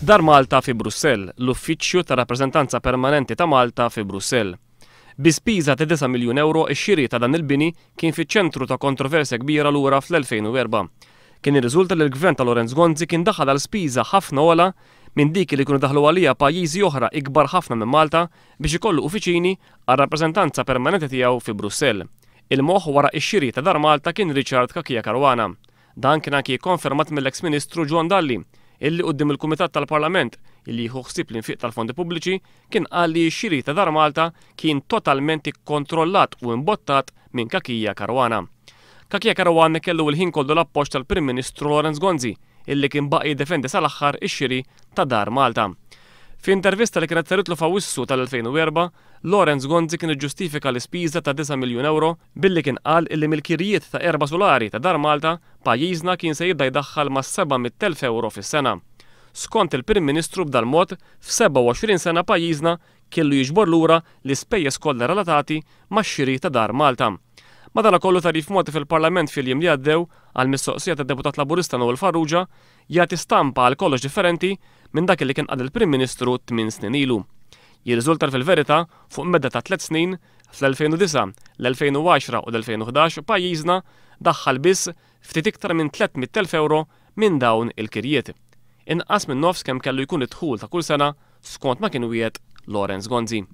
Dar Malta fi Brussell, l-Uffiċċju tar-Rappreżentanza Permanenti ta' Malta fi Brussell. Bi spiża ta' 9 miljun ewro ix-xiri ta' dan il-bini kien fiċ-ċentru ta' kontroversja kbira lura fl-2004. Kien irriżulta li l-Gvern ta' Lawrence Gonzi kien daħal għal spiża ħafna ogħla minn dik li kienu daħlu għaliha pajjiżi oħra ikbar ħafna minn Malta biex ikollu uffiċini għar-rappreżentanza permanenti tiegħu fi Brussell. Il-moħħ wara x-xiri ta' Dar Malta kien Richard Cachia Caruana. Dan kien anki kkonfermat mill-eks Ministru John Dalli, illi quddiem il-Kumitat tal-Parlament illi jieħu ħsieb l-infiq tal-fondi pubbliċi kien qal li x-xiri ta' Dar Malta kien totalment ikkontrollat u imbottat minn Cachia Caruana. Cachia Caruana kellu l-ħin kollu l-appoġġ tal-Prim Ministru Lawrence Gonzi illi kien baqa' jiddefendi sal-aħħar ix-xiri ta' Dar Malta. F'intervista li kienet saritlu f'Awwissu tal-2004, Lawrence Gonzi kien iġġustifika l-ispiża ta' 9 miljun ewro billi kien qal illi mill-kirjiet ta' erba' sulari ta' Dar Malta, pajjiżna kien se jibda jdaħħal mas-700,000 ewro fis-sena. Skont il-Prim Ministru b'dal-mod, f'27 sena pajjiżna kellu jiġbor lura l-ispejjeż kollha relatati max-xiri ta' Dar Malta. Madanakollu tagħrif mogħti fil-Parlament fil-jiem li għaddew għall-mistoqsija tad-Deputat Laburista Noel Farrugia jagħti stampa għal kollox differenti minn dak li kien qal il-Prim Ministru tminn snin ilu. Jirriżulta li fil-verità, fuq medda ta' tlett snin, fl-2009, l-2010 u l-2011 pajjiżna daħħal biss ftit iktar minn 300,000 ewro minn dawn il-kirjiet. Inqas minn nofs kemm kellu jkun id-dħul ta' kull sena skont ma kien wiegħed Lawrence Gonzi.